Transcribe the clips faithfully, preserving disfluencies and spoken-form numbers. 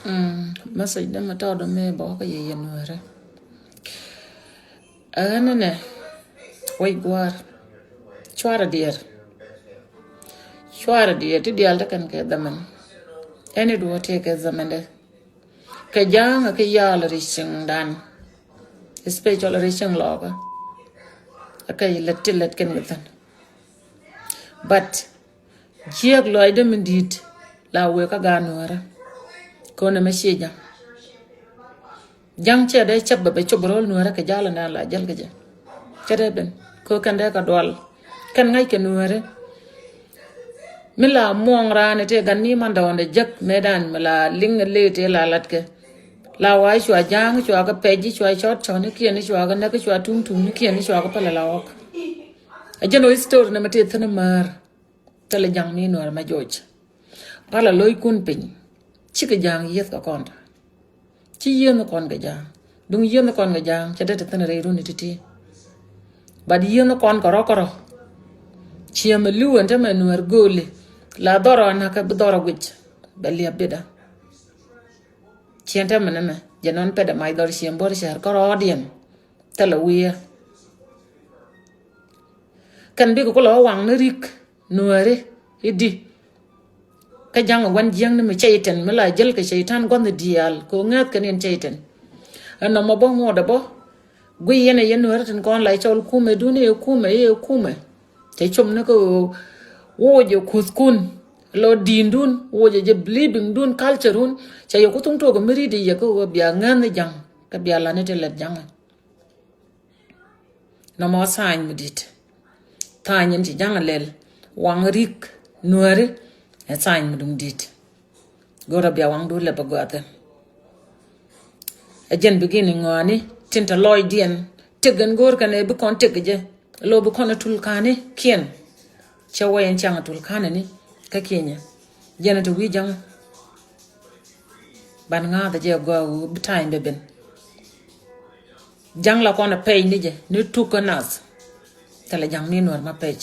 Mm, message dä mɛ tɔɔdɔ mɛ bɔkä yɛ yɛ Nuäärä. Ɛ ɣän nɛ wec gua̱a̱r. Cuarɛ diɛɛr. Cuarɛ diɛɛr ti diaal ti kɛn kɛ dhamɛn. Ɛn i̱ duɔ̱ɔ̱r tëë kɛ dhamɛn dɛ. Kɛ ja̱a̱ŋ ɛ kɛ yaal ri cieŋdan. Especially ri cieŋ lɔɔkä. Ɛ kɛ lät ti lät kɛn kɛ thän. But jiɛk lɔcdä mi di̱i̱t la wëë kä gaat Nuäärä. Kɛ ɣöö nɛmɛ ciɛ ja̱ŋ. Ja̱ŋ cɛ dee cäp bɛ bɛ cop ro̱l Nuäärä kɛ ja̱l ɛn la jäl kɛ jɛ. Cɛ dee ben kɛ ɣöö kɛn dee kɛ dual. Kɛn ŋa̱c kɛ Nuäärä. Mi la muɔ̱ɔ̱ŋ raan tëë gan ni mandɔɔndɛ jek mëëdan mi la liŋ lëë tëë la latkɛ. La wa cua ja̱a̱ŋ cua kɛ pɛc cua cɔt cɔnikiɛn cua kɛ näk cua tuŋ tuŋnikiɛn cua kɛ pälɛ la ɣɔk. A jɛn ɔ history nɛmɛ tëë thi̱n määr. Thilɛ ja̱ŋ mi Nuäär ma joc. Palɛ lo̱ckun piny. Cikɛ ja̱a̱ŋ yieth kɛ kɔn. Ci yieth ni kɔn kɛ ja̱a̱ŋ. Duŋ yieth ni kɔn kɛ ja̱a̱ŋ cɛ det ti thi̱n rɛy runi ti̱ti̱. But yieth ni kɔn kɛ rɔ kɛ rɔ. Ciɛ mɛ li̱w ɛn te mɛ Nuäär gööli. La dhɔrɔ ɛn akɛ bi dhɔrɔ guic. Bɛ liɛp bitdä. Ciɛ ɛn te mɛ nɛmɛ jɛ nɔn pɛt ɛ mac dhɔr ciɛ buɔr cär kɛ rɔɔdiɛn. Thilɛ wiɛ. Kɛn bikɛ kulɛ wä waŋ ni rik Nuääri i̱di. Kä ja̱ŋ ɛ gua̱n jiäkni mi cɛytɛn mi la jäl kɛ cɛytan gua̱n diaal kɛ ɣöö ŋääth kɛn in cɛytɛn. Ɛn nɔmɔ bä ŋuɔ̱t ɛ bä guiy yɛn ɛ yɛn Nuääri tin kɔn la cɔl kumɛ dun i̱ kumɛ i̱ kumɛ. Cɛ com ni kä ɣöö woc ɛ kuthkun lɔ di̱i̱ndun woc ɛ jɛ believing dun culture dun. Cɛ yɛ kuthun tuɔk ɛ mi ri̱t i̱ yɛ kä ɣöö bia ŋääth ni ja̱ŋ kä bia la ni ti lɛt ja̱ŋ. Nɔmɔ tha̱a̱ny mi di̱t. Tha̱a̱ny in ci ja̱ŋ a lɛl waŋ rik Nuääri. Ɛ tha̱a̱ny mi duŋ di̱t. Go̱rä bia waŋ duut lɛ bä gua̱a̱thä. Ɛ jɛn bi gin iŋɔaani tin te lɔcdiɛn tëk in go̱o̱r kɛn ɛ bi kɔn tëk jɛ. Lo bi kɔn ɛ tul ka̱ni kiɛn. Cɛ wä yɛn ciaŋ ɛ tul ka̱ni ni kä kiɛnyɛ. Jɛn ɛ te wi̱i̱ ja̱ŋ. Ban ŋa̱a̱th jɛ gɔaa wu bi ta̱a̱ in bɛ ben. Ja̱ŋ la kɔn a pɛc ni jɛ ni tuk kä nath. Thilɛ ja̱ŋ ni Nuäär ma pɛc.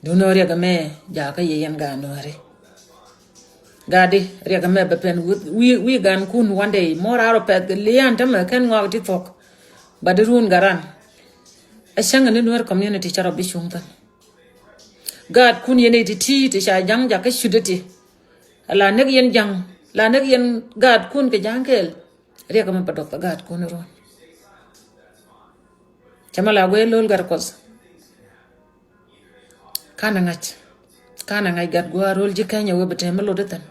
Duno riɛk mɛ jakä yɛ yɛn gaat Nuääri. Gaat di riɛk mɛ bɛ pɛn wi̱i̱ wi̱i̱ gan kun one day mɔ raar ɔ pɛth kɛ lian tämɛ kɛn ŋɔak ti thuɔk. Ba di run garan. A cäŋ ni Nuäär community ca rɔ bi cuŋ thin. Gaat kun yɛn iti ti ti ca ja̱ŋ jakä cut iti. La nek yɛn ja̱ŋ la nek yɛn gaat kun kɛ ja̱ŋ kɛɛl. Riɛk mɛ bɛ dɔk kɛ gaat kun run. Cɛ mɛ la guɛ lo̱l gat kuɔth. Kanɛ ŋa̱c kanɛ ŋa̱c gat gua̱a̱r ro̱l ji̱ Kenya wee bɛ tɛm mi lot ithin.